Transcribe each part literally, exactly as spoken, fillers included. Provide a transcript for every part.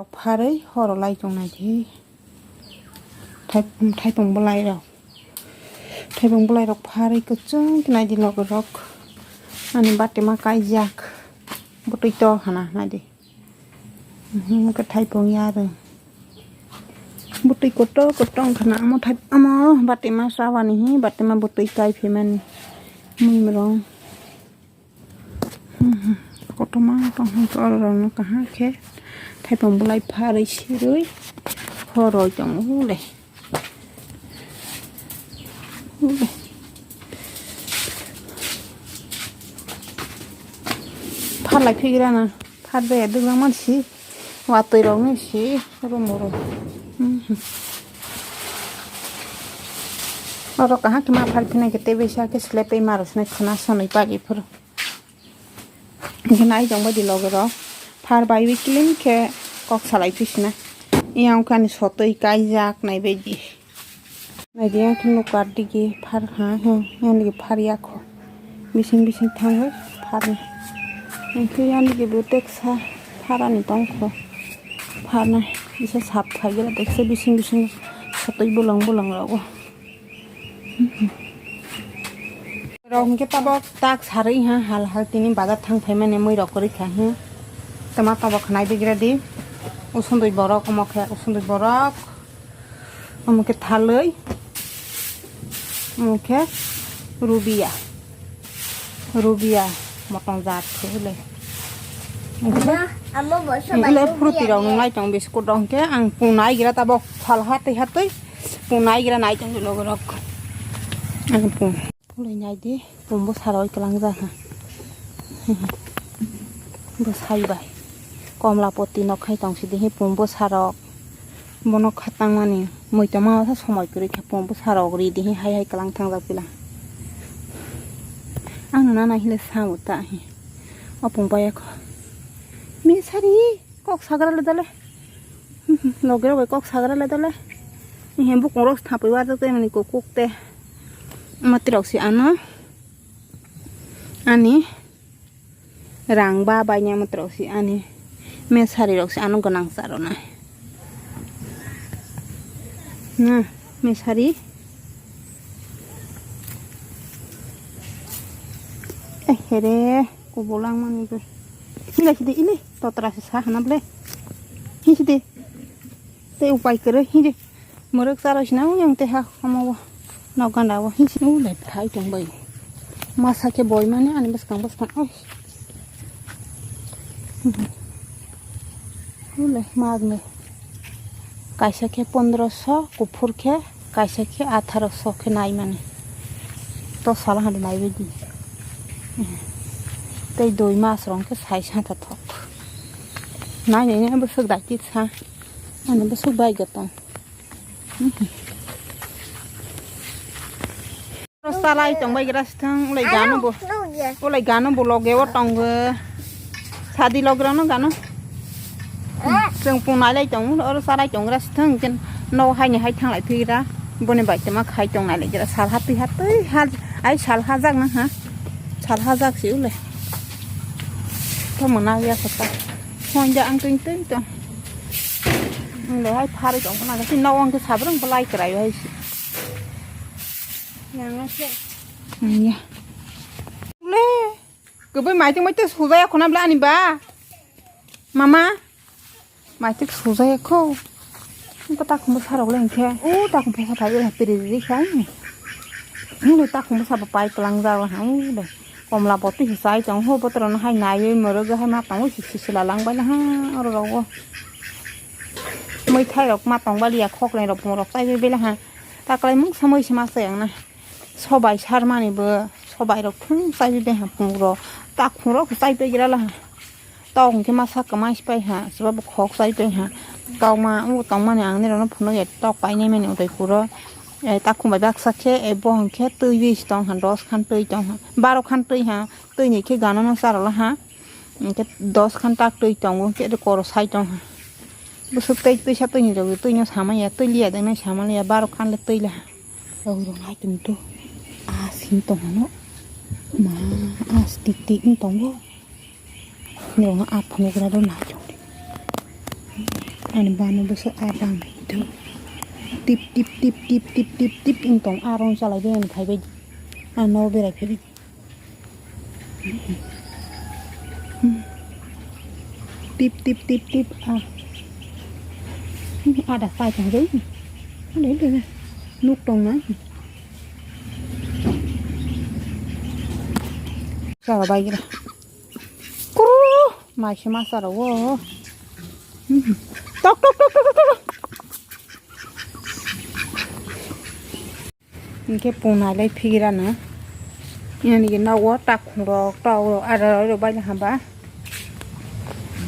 Pharwi horo lai tongnai di. Thai-, thaipung bwlai rok. Thaipung bwlai rok pharwi kwchwng khe nai di logi rok. Ani bati ma kaijak. Bwtwi to hana nai di. Mhm, khe thaipung yarwng. Bwtwi kotor kotor wngkha na amo thai-, amo bati ma chawani hi bati ma bwtwi kai phaimani. Mui mrong. Mhm, kotorma tong hwn khe oro rok no kaham khe thaipung bwlai pharwi sirwi horoi tongo le. Pharlai phigra na, phar baya dwglang man si, watwi rok ni si, oro moro. Mhm. Oro kaham khe ma phar phina khe tei bisa khe slep tei maro swnai khwna sonwi pagi phuru. Hingke nai tong bai di loge rok. Phar bai wi kilim khe kok salai phi sina. Yang khe ani sotwi kaijak nai bai di. Nai di yang khe nukar digi phar ha, ha, yang digi phar ya kho. Bising bising thango phar ni. Hingke yang digi bo teksa phar ani tong kho. Phar nai bisa sap khai gela teksa bising bising sotwi bolong bolong rogo. Rok hingke tabok tak sarwi ha, hal hal tini bazar thang phaimani mui rok kwrwi kha hi. Tama tabok khnai bigra di. Usundui borok, omo khe usundui borok. Omo khe thalwi. Omo khe rubia. Rubia motong jat khe le. Amo bo sobai. Ile rubia fruti rok nai tong biscuit rok hingke ang punai gira tabok sal hatwi hatwi. Punai gira nai tong logo rok. Ang pun. Pulai nai di, pun bwsa rok kwlang jak ha. Bwsai bai. Komla poti nok khai tong sidi hi pun bwsa rok. Bono khatang mani mui tongma sa somoi kwrwi kha pun bwsa rok ri di hi hai hai kwlang thang jak pila. Ang nana hile sa bo ta hi. O pun bai kho. Mi sari. Kok sagra le dale. Loge rok bai kok sagra le dale. Ehe bukung rok thapui wajak tei mani kukuk te. Mati rok si ano. Ani rang ba bai ni mati rok si ani. Mesari rok si ano gwnang cha rw nai. Na, mesari. Eh, here. Kubulang mani bai. Ile sidi ile. Totra se sa hana ble. Hi sidi. Te upai kwrwi hi de. Muruk charo sina yang te ha omo bo. Nok ganda bo. Hi sidi. Ule phai tong bai. Masa khe boi mani ani bwskang bwskang. Oi. Ule magnai. Kaisa khe pondro so, kuphur khe, kaisa khe atharo so khe nai mani. To sala hadi nai bai di. Tei dui mas rok khe sai sa ta thok. Nai nai nai bwswk dai ti sa. Ani bwswk bai ga tong. Oro salai tong bai gra sithang ulai gano bo. Ulai gano bo loge o tongo. Sadi log rano gano. Chwng pung nai lai tong oro salai tong gra sithang ken no hai ni hai thang lai phi gra. Boni bai tama khai tong nai lai gra sal hatwi hatwi ha ai sal hajak na ha. Sal hajak si ulai. To mona ya sa ta. Hon ja ang ting ting tong. Ulai hai phari tong na si no ang ke sabrang belai krai hai si. Yang ase. Ya. Le. Kwbui maitik maitik sujaya khuna bla ani ba. Mama. Maitik sujaya kho. Ko takhum bwsa rok le hwnkhe. O takhum bwsa phai le piri ri kha. Ni takhum bwsa bo pai kwlang ja ha. Komla botwi se chai tong ho botoro no hai naiwi mwrwgwi hai ma tongo sisi sila lang bai ha oro rogo. Mwithai rok ma tong baliya khoklai rok pung rok chaiwi bela ha. Taklai mung samoi se ma chai ang na. Sobai sarmani bo sobai rok thung chaiwi bai ha pung rok. Takhum rok chaiwi gira la ha. Tok hwnkhe masa kwmai se pai ha, swba bo khok chai tong ha. Tokma, o tongmani ang nini rokno phunukya, tok painai mani Udaipuro. E, takhum bai baksa khe, e, bo hwnkhe twi wi se tong ha, dos khan twi tong ha, baro khan twi ha, twi ni khe gana no charwla ha. Hwnkhe dos khan tak twi tongo, hwnkhe koro sai tong ha. Bwswk tei twisa twi ni rwgwi twi no sama ya, twi liya de nai sama liya, baro khan le twi le ha. Rok rok nai tong to, a sin tong ha no, ma, a stick tik wng tongo. Nirok no aphano gra do nai tong di. Ani banu bwsa a bang tip tip tip tip tip tip tip wng tong, a rong chalai bai ani phai bai. A no berai phai bai. Tip tip tip tip a. Ada pai tong jai. Ada ada. Nuk tong na. Chalo bai gira. Kuru. Mai se masa ro wo. Tok tok tok tok tok. Hingke pungnai lai phigira no. Yang ni nogo takhung rok, tok rok, ada rok bai hamba.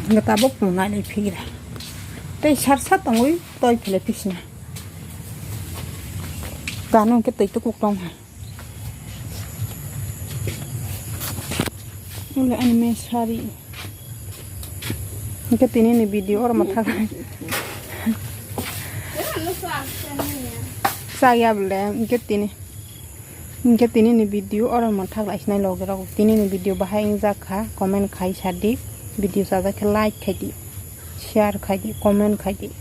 Hingke tabuk pungnai lai phigira. Tei sar sar tongwi toi phele phisna. Kano hingke toi tukuk tong ha. Ule ani me sari. Hingke tini ni video oro ma thak. Sa ya bole, hingke tini. Hingke tini ni video oro ma thak lai sinai loge rok. Tini ni video bahai wng jak kha, comment khai sa di. Video chajak khe like khai di, share khai di, comment khai di.